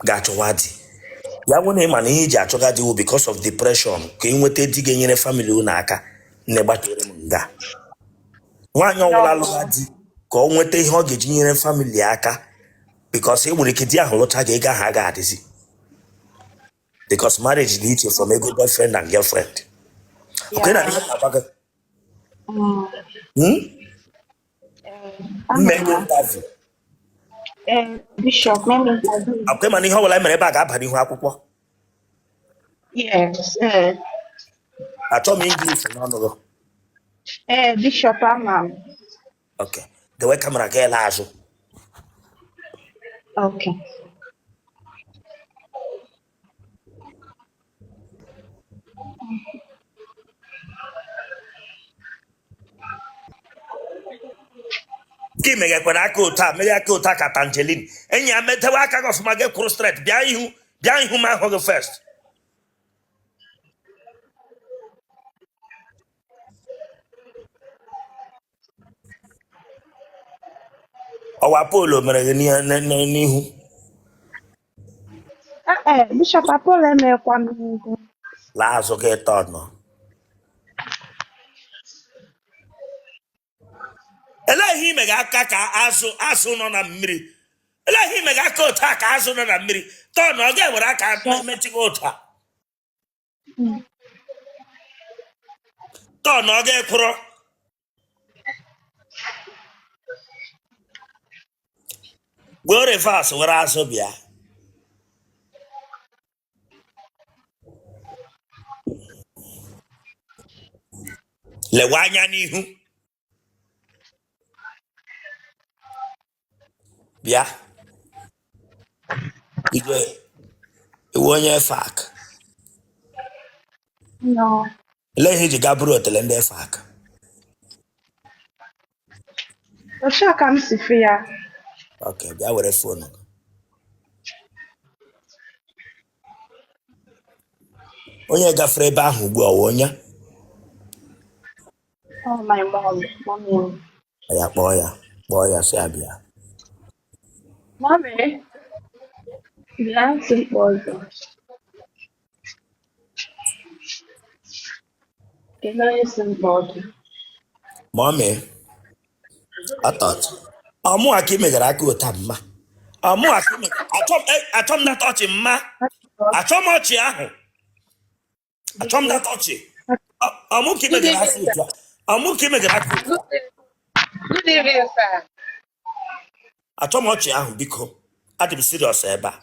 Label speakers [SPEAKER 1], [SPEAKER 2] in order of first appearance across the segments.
[SPEAKER 1] Ga-achọwa di ya nwụ na ịma na ihe iji achọga di wụ because of depression, ka ị nweta di ga-enyere family unu aka. Nne, gbatere m nga nwaanyị ọbụla lụga di ka ọ nweta ihe ọ ga-eji nyere family aka, because e nwere ike di ahụ lụcha gị, ego ahụ agaghị adịzi, because marriage dị iche from ego boyfriend and girlfriend. Okay, na ihe na-agba gị. M mee gị interview.
[SPEAKER 2] Bishop, mee m interview.
[SPEAKER 1] Akwa mana ihe ọbụla e mere ebe a ga-aba n'ihu akwụkwọ.
[SPEAKER 2] Yes, ee.
[SPEAKER 1] Achọ m English n'ọnụ gị.
[SPEAKER 2] Ee, Bishop, ama m.
[SPEAKER 1] Okay, dewe camera gị ele azụ.
[SPEAKER 2] Okay.
[SPEAKER 1] Gị meghekwara aka otu a, meghe aka otu a ka tangerine. Enyi ya, medewe aka gị ọfụma, gị kwụrụ straight. Bịa ihu, bịa ihu m ahụ gị first. Ọwa Apollo mere gị n'ihu?
[SPEAKER 2] Ee, Bishop, Apollo emekwa m n'ihu.
[SPEAKER 1] Laa azụ gị tọnụ. Elee ihe ime gị aka ka azụ azụ nọ na mmiri? Elee ihe ime gị aka otu a ka azụ nọ na mmiri? Tọnụ, ọ ga-ewere aka mechi gị otu a. Tọnụ, ọ ga-ekwuru. Wee reverse, were azụ bịa. Lewe anya n'ihu. Bịa igwe, ị wụ onye Efak?
[SPEAKER 2] No.
[SPEAKER 1] Elee ihe iji gaa buru otele ndị Efak?
[SPEAKER 2] Otu a ka m si fụ ya.
[SPEAKER 1] Ok, bịa were phone gị. Onye gafere ebe ahụ ugbu a, ọ wụ onye?
[SPEAKER 2] Oh, my mom, mommy m.
[SPEAKER 1] Ya kpọọ ya, kpọọ ya, sị ya bịa.
[SPEAKER 2] Mommy, bịa, sị m kpọọ gị. Kedu onye sị m kpọọ gị?
[SPEAKER 1] Mommy, atọt ọmụa ka ị megara aka ụta mma. Ọmụa ka ị megara. Achọ m that ọchị, mma. Achọ m ọchị ahụ. Achọ m that ọchị. Ọmụ ka ị megara aka otu a. Ọmụ ka ị megara aka otu a.
[SPEAKER 3] Good evening, sir.
[SPEAKER 1] Achọ m ọchị ahụ, biko. Adị m serious ebe a.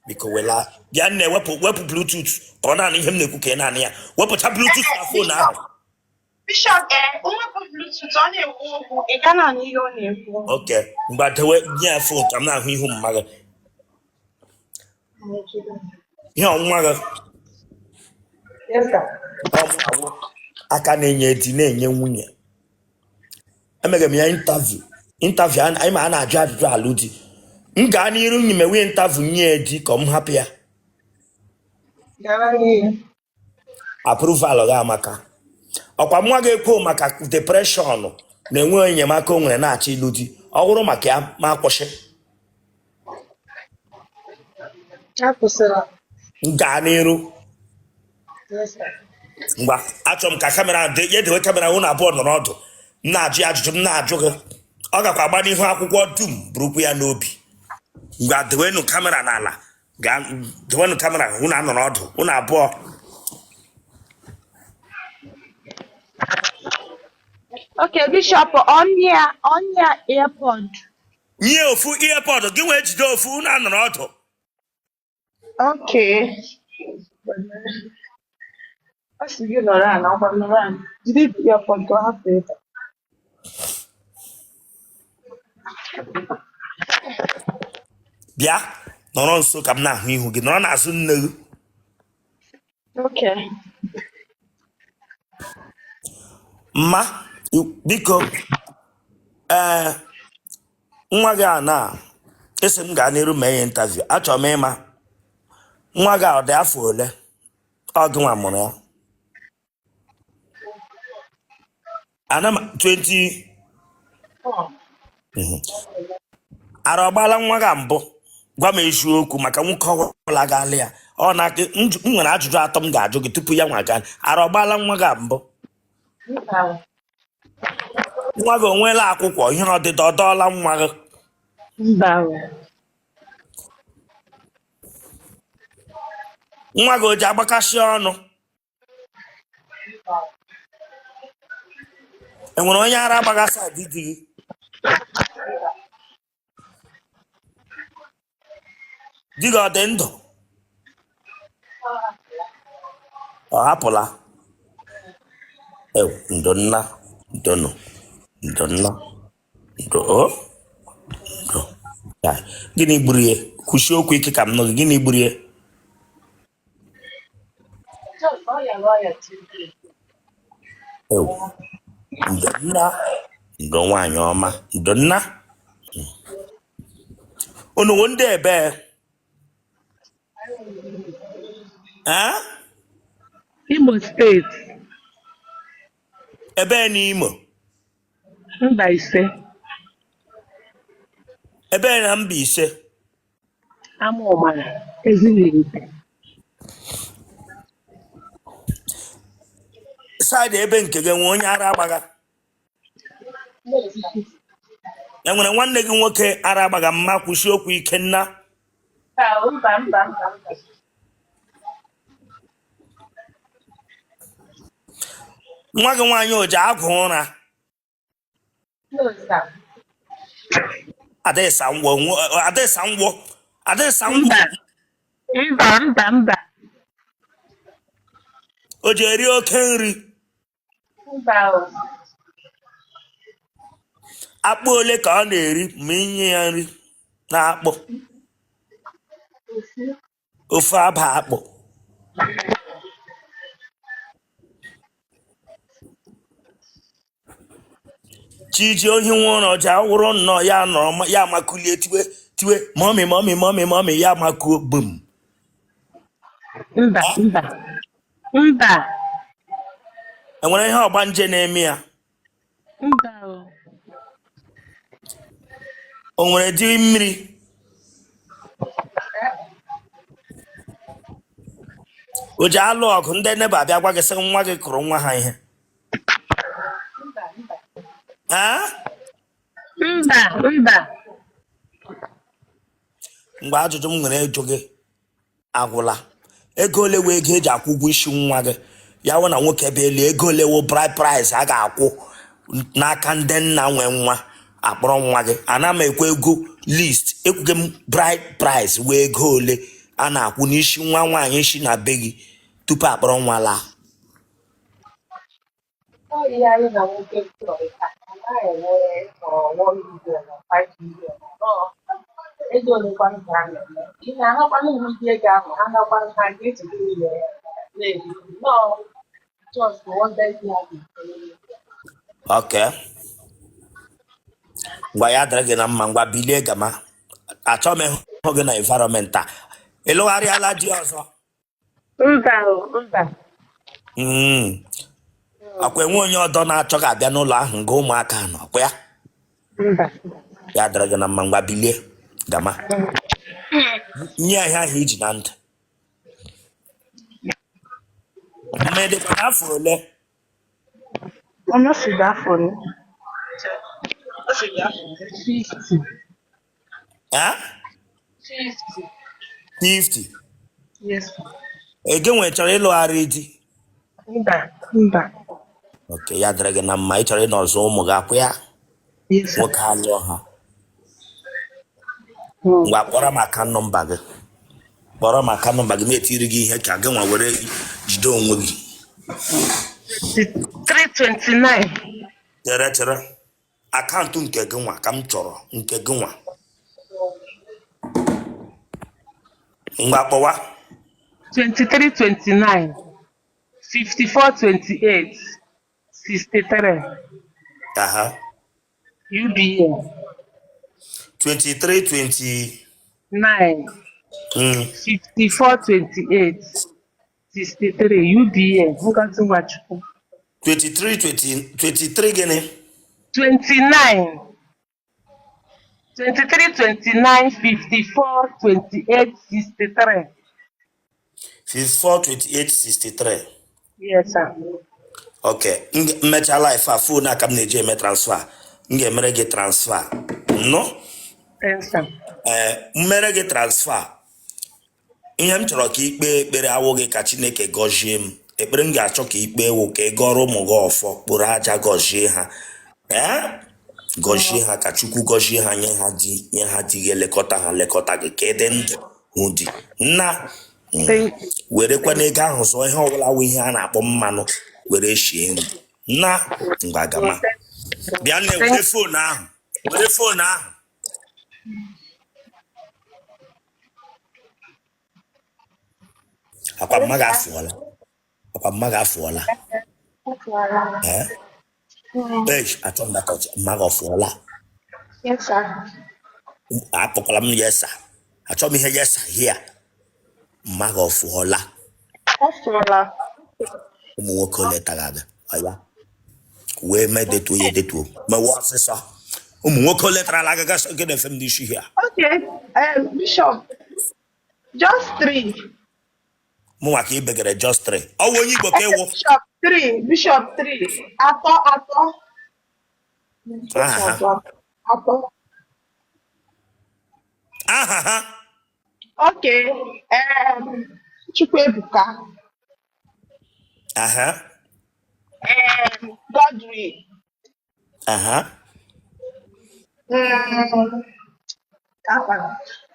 [SPEAKER 1] Biko wela. Bịa nne, wepụ, wepụ bluetooth ka ọ na-anụ ihe m na-ekwu, ka ị na-anụ ya. Wepụcha bluetooth na phone ahụ.
[SPEAKER 2] Bishop, ee, o wepụ bluetooth, ọ na-ekwu okwu, ị ga na-anụ ihe ọ na-ekwu.
[SPEAKER 1] Ok, mgbe dewe, nye ya phone ka m na-ahụ ihu mma gị. Ihe ọnwụnwa gị.
[SPEAKER 3] Yes, sir.
[SPEAKER 1] Ọmụawụ aka na-enye di, na-enye nwunye. Emere m ya interview. Interview anyị ma a na-ajụ ajụjụ alụ di. M gaa n'iru nyi mewe interview nye di ka m hapụ ya?
[SPEAKER 3] Gawa n'ihu.
[SPEAKER 1] Approval gị amaka. Ọkwa nwa gị ekwu maka depression na enweghị enyemaka o nwere na-achọ ịlụ di. Ọ bụrụ maka ya, ma akwụsị.
[SPEAKER 3] Akwụsịla.
[SPEAKER 1] M gaa n'iru?
[SPEAKER 3] Yes, sir.
[SPEAKER 1] Ngwa, achọrọ m ka camera ya dewe camera. Ụnụ abụọ nọrọ ọdụ, m na-ajụ ya ajụjụ m na-ajụ gị. Ọ gakwa agba n'ihu akwụkwọ dum, burukwu ya n'obi. Ngwa, dewenu camera n'ala. Gaa dewenụ camera. Ụnụ anọrọ ọdụ, ụnụ abụọ.
[SPEAKER 2] Okay, Bishop, on ya, on ya earpod.
[SPEAKER 1] Nye ofu earpod gị, wee jide ofu. Ụnụ anọrọ ọdụ.
[SPEAKER 2] Okay. Ọ sị gị nọrọ ala, ọkwa nọrọ ala. Jide earpod ka ọ hapụ ịda.
[SPEAKER 1] Bịa nọrọ nso ka m na-ahụ ihu gị. Nọrọ n'azụ nne gị.
[SPEAKER 2] Okay.
[SPEAKER 1] Mma, biko, ee, nwa gị a na esi m gaa n'iru mee ya interview. Achọrọ m ịma, nwa gị a, ọ dị afọ ole? Ọ gị nwa mụrụ ya? Ana m 20. Ara ọ gbaala nwa gị mbụ? Gwa m eziokwu, maka nwoke ọbụla ga-alụ ya, ọ na m nwere ajụjụ atọ m ga-ajụ gị tupu ya nwa gaa. Ara ọ gbaala nwa gị mbụ?
[SPEAKER 3] Mba.
[SPEAKER 1] Nwa gị o nweela akwụkwọ ihe ọdịdọ ọ dọọla nwa gị?
[SPEAKER 3] Mba.
[SPEAKER 1] Nwa gị o ji agbakasị ọnụ? Enwere onye ara gbagasị di di gị? Di gị ọ dị ndụ? Ọ hapụla? Ew, ndo nna, ndonụ, ndo nna, ndo o ndo. Ya, gịnị gburu ya? Kwusie okwu ike ka m nụ gị. Gịnị gburu ya? Ew, ndo nna, ndo nwaanyị ọma, ndo nna. Unu wụ ndị ebe? Eh?
[SPEAKER 3] Imo steeti.
[SPEAKER 1] Ebe n'Imo?
[SPEAKER 3] Mbaise.
[SPEAKER 1] Ebe na Mbaise?
[SPEAKER 3] Amaụmara, Ezinihite.
[SPEAKER 1] Side ebe nke gị enwe onye ara agbaga? Enwere nwanne gị nwoke ara agbaga? Mma, kwusie okwu ike nna.
[SPEAKER 3] Mba, mba, mba, mba.
[SPEAKER 1] Nwa gị nwaanyị o ji agwụ ụra? Adịsa ngwọ, adịsa ngwọ, adịsa ngwọ.
[SPEAKER 3] Mba, mba, mba, mba.
[SPEAKER 1] O ji eri oke nri?
[SPEAKER 3] Mba o.
[SPEAKER 1] Akpụ ole ka ọ na-eri ma i nye ya nri na akpụ? Ofe aba akpụ. Chi ji ohi nwa ụra ọja wụrụ nnọọ ya nọrọ ya amakulie tiwe tiwe mommy, mommy, mommy, mommy, ya amakuo bum.
[SPEAKER 3] Mba, mba, mba.
[SPEAKER 1] Enwere ihe ọgbanje na-eme ya?
[SPEAKER 3] Mba o.
[SPEAKER 1] O nwere di mmiri? O ji alụ ọgụ? Ndị neighbour abịa gwa gị sị nwa gị kụrụ nwa ha ihe?
[SPEAKER 3] Mba, mba.
[SPEAKER 1] Mgbe ajụjụ m nwere ịjụ gị agwụla. Ego ole wụ ego eji akwụ ụgwọ isi nwa gị? Ya wụ na nwoke bụ elu, ego ole wụ bride price a ga-akwụ n'aka ndị nna nwe nwa akpọrọ nwa gị? Ana m ekwu ego list, ekwughị m bride price wụ ego ole a na-akwụ n'isi nwa nwaanyị si na be gị tupu akpọrọ nwa laa.
[SPEAKER 3] Ọ ihe anyị na nwoke kwekọrịta, anaghị enwe 1 million na 5 million nọ ego olekwanụ ka a na-eme ihe ahakwanụ ụdị ego ahụ ha nakwanụ ha ga-echeta ihe na-eri nọọ just one day ya ga-eme.
[SPEAKER 1] Okay, ngwa, ya dịrị gị na mma. Ngwa, bilie gama, achọ m ịhụ gị na environment a. Ị lụgharịala di ọzọ?
[SPEAKER 3] Mba o, mba.
[SPEAKER 1] Akwa enwe onye ọdọ na-achọ ga abịa n'ụlọ ahụ nga ụmụaka nọ, ọkwa ya?
[SPEAKER 3] Mba.
[SPEAKER 1] Ya dịrị gị na mma. Ngwa, bilie gama, nye ihe ahụ iji na ntị. Mma, dịkwa n'afọ ole?
[SPEAKER 2] Mama si dị afọ ole?
[SPEAKER 3] 50.
[SPEAKER 1] Eh?
[SPEAKER 3] 50.
[SPEAKER 1] 50?
[SPEAKER 3] Yes.
[SPEAKER 1] Ege nwe chọrọ ịlụgharị di?
[SPEAKER 3] Mba, mba.
[SPEAKER 1] Okay, ya dịrị gị na mma. Ị chọrọ ịnọ ọzọ ụmụ gị, akwụ ya?
[SPEAKER 3] Yes, sir.
[SPEAKER 1] Nwoke alụọ ha. Ngwa, kpọrọ m account number gị, kpọrọ m account number gị, na-etiri gị ihe ka gị nwa were jide onwe gị.
[SPEAKER 3] 329.
[SPEAKER 1] Chere, chere, akaụntụ nke gị nwa ka m chọrọ, nke gị nwa. Ngwa, kpọwa.
[SPEAKER 3] 2329 5428 63.
[SPEAKER 1] Aha.
[SPEAKER 3] UBA.
[SPEAKER 1] 23 20
[SPEAKER 3] 9. 5428 63, UBA, Ngozi Nwachukwu.
[SPEAKER 1] 23 20 23 gịnị?
[SPEAKER 3] 29. 23 29 54 28 63.
[SPEAKER 1] 54 28 63.
[SPEAKER 3] Yes, sir.
[SPEAKER 1] Ok, m mechaa live a, phone a ka m na-eji eme transfer, m ga-emere gị transfer nnụ.
[SPEAKER 3] Thanks, sir.
[SPEAKER 1] Ee, m mere gị transfer. Ihe m chọrọ ka i kpee ekpere awụghị ka Chineke gọzie m. Ekpere m ga-achọ ka i kpee wụ ka ị gọrọ ụmụ gị ọfọ, kpụrụ aja gọzie ha, ee, gọzie ha, ka Chukwu gọzie ha, nye ha di, nye ha di ga-elekọta ha, lekọta gị, ka ị dị ndụ hụ di nna.
[SPEAKER 3] Thank you.
[SPEAKER 1] Werekwa n'ego ahụ zụọ ihe ọbụla wụ ihe a na-akpọ mmanụ were shie nri na ngwa gama. Bịa nne, were phone ahụ, were phone ahụ. Akwa mma gị afụọla, akwa mma gị afụọla. Ee. Ei, achọ m dakọcha mma gị ọfụọla.
[SPEAKER 2] Yes, sir.
[SPEAKER 1] Akpọkwala m yes sir, achọ m ihe yes sir here. Mma gị ọfụọla?
[SPEAKER 2] Ọ fụọla.
[SPEAKER 1] Ụmụ nwoke ole tara gị? Ọya wee mee detuo ya, detuo, mewe ọsịsọ. Ụmụ nwoke ole tarala gị? Gasị gị na-efe m n'isi here.
[SPEAKER 2] Okay, Bishop, just three.
[SPEAKER 1] Mụnwa ka ị begere just three? Ọ wụ onye Igbo ka
[SPEAKER 2] Okay,
[SPEAKER 1] ị wụ?
[SPEAKER 2] Bishop, three. Bishop, three. Atọ, atọ.
[SPEAKER 1] Aha ha?
[SPEAKER 2] Atọ.
[SPEAKER 1] Aha ha?
[SPEAKER 2] Okay, Chukwuebuka.
[SPEAKER 1] Aha.
[SPEAKER 2] Godwin.
[SPEAKER 1] Aha.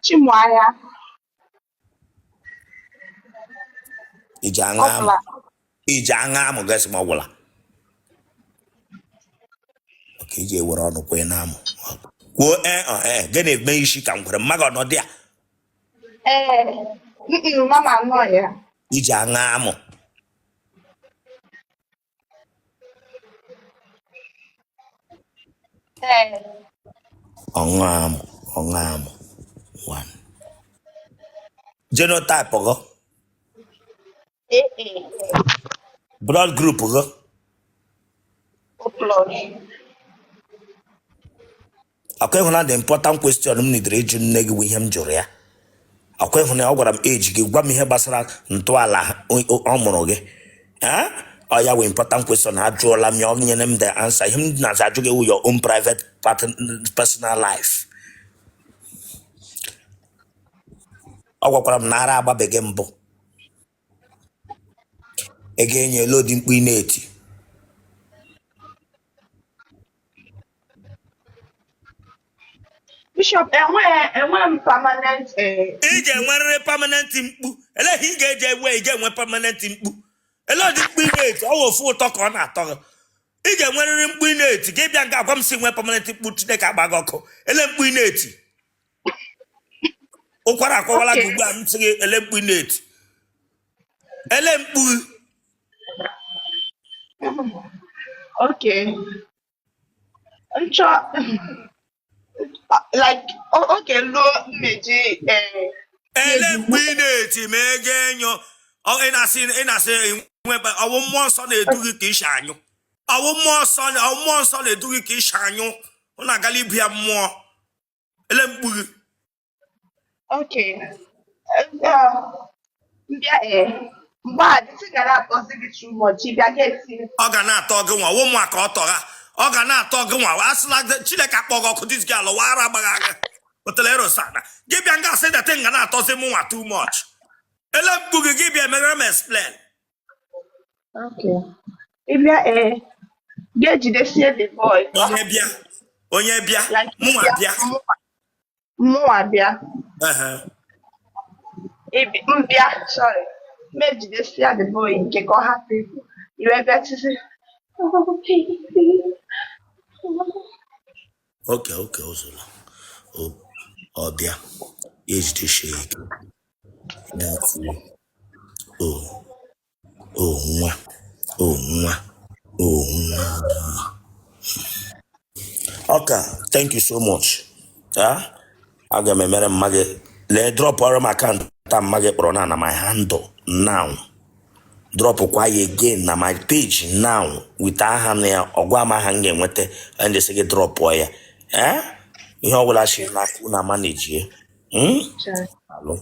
[SPEAKER 2] Chimuanya.
[SPEAKER 1] Iji aṅụ amụ?
[SPEAKER 2] Ọbụla.
[SPEAKER 1] Iji aṅụ amụ gasị ma ọ gwụla ka iji ewere ọnụ kwee na amụ kwuo ee ọ ee gị na-eme isi ka m kwere mma gị ọnọdụ ya.
[SPEAKER 2] Ee, mama nọ ya.
[SPEAKER 1] Iji aṅụ amụ?
[SPEAKER 2] Ee.
[SPEAKER 1] Ọṅụ amụ, ọṅụ amụ. One genotype gị?
[SPEAKER 2] AA.
[SPEAKER 1] Blood group gị?
[SPEAKER 2] O plus.
[SPEAKER 1] Akwa ịhụna the important question m nidere ịjụ nne gị bụ ihe m jụrụ ya. Akwa ịhụna ọ gwara m age gị, gwa m ihe gbasara ntọala ọ mụrụ gị. Eh? Ọ ya wụ important question ajụọla m ya, ọ nyere m the answer. Ihe m na-aza ajụ gị wụ your own private personal life. Ọ gwakwara m na ara agbabeghị mbụ. Ego enye lodi mkpu ị na-eti.
[SPEAKER 2] Bishop, enwe m permanent
[SPEAKER 1] Ị ga-enwerịrị permanent mkpu. Eleghị ị ga-eji ewe, ị ga-enwe permanent mkpu. Ele ụdị mkpu ị na-eti? Ọ wụ ofu ụtọ ka ọ na-atọ gị. Ị ga-enwerịrị mkpu ị na-eti. Ka ị bịa nga agwa m si nwee permanent mkpu, Chineke agba gị ọkụ. Ele mkpu ị na-eti? Ụkwara akwawala gị. Ugbu a m sị gị, ele mkpu ị na-eti? Ele mkpu?
[SPEAKER 2] Okay. Nchọ like oge luo mmeji
[SPEAKER 1] Ele mkpu ị na-eti ma ego enyo? Ị na-asị nwe ọwụ mmụọ nsọ na-edu gị ka isi anyụ. Ọwụ mmụọ nsọ, ọwụ mmụọ nsọ na-edu gị ka isi anyụ. Ọ na-agala ibu ya mmụọ. Ele mkpu gị?
[SPEAKER 2] Okay. Mbịa mgbe a dịtị ga na-atọzi gị too much, ị bịa ga-eti.
[SPEAKER 1] Ọ ga na-atọ gị nwa wụ mụ ka ọ tọgha. Ọ ga na-atọ gị nwa. Asịla Chineke akpọ gị ọkụ. This girl wara agbagha agha otele erosana gị bịa nga asị that thing ga na-atọzi mụ nwa too much. Ele mkpu gị? Gị bịa emeghere m explain.
[SPEAKER 2] Okay. Ị bịa ga-ejidesie the boy.
[SPEAKER 1] Onye bịa, onye bịa?
[SPEAKER 2] Like
[SPEAKER 1] Mụnwa bịa?
[SPEAKER 2] Mụnwa bịa.
[SPEAKER 1] Ehe.
[SPEAKER 2] Mbịa, sorry. M ejidesia the boy nke ka ọ hapụ ịpụ. Iwe bịa tisi, "Oh, baby."
[SPEAKER 1] Oke ụzụla ọ bịa ejidesie ike ya tie o o nwa o nwa o nwa. Ọka, thank you so much. Ah, aga m emere mma gị. Lee, drop ọrụ m account a mma gị kpọrọ na my handle now. Drop kwa ya again na my page now with aha na ya. Ọgwa m aha m ga-enweta ndị sị gị drop ya. Eh, Ihe ọbụla shiri n'aka unu ama na-ejie.
[SPEAKER 2] Chai.
[SPEAKER 1] Alụ.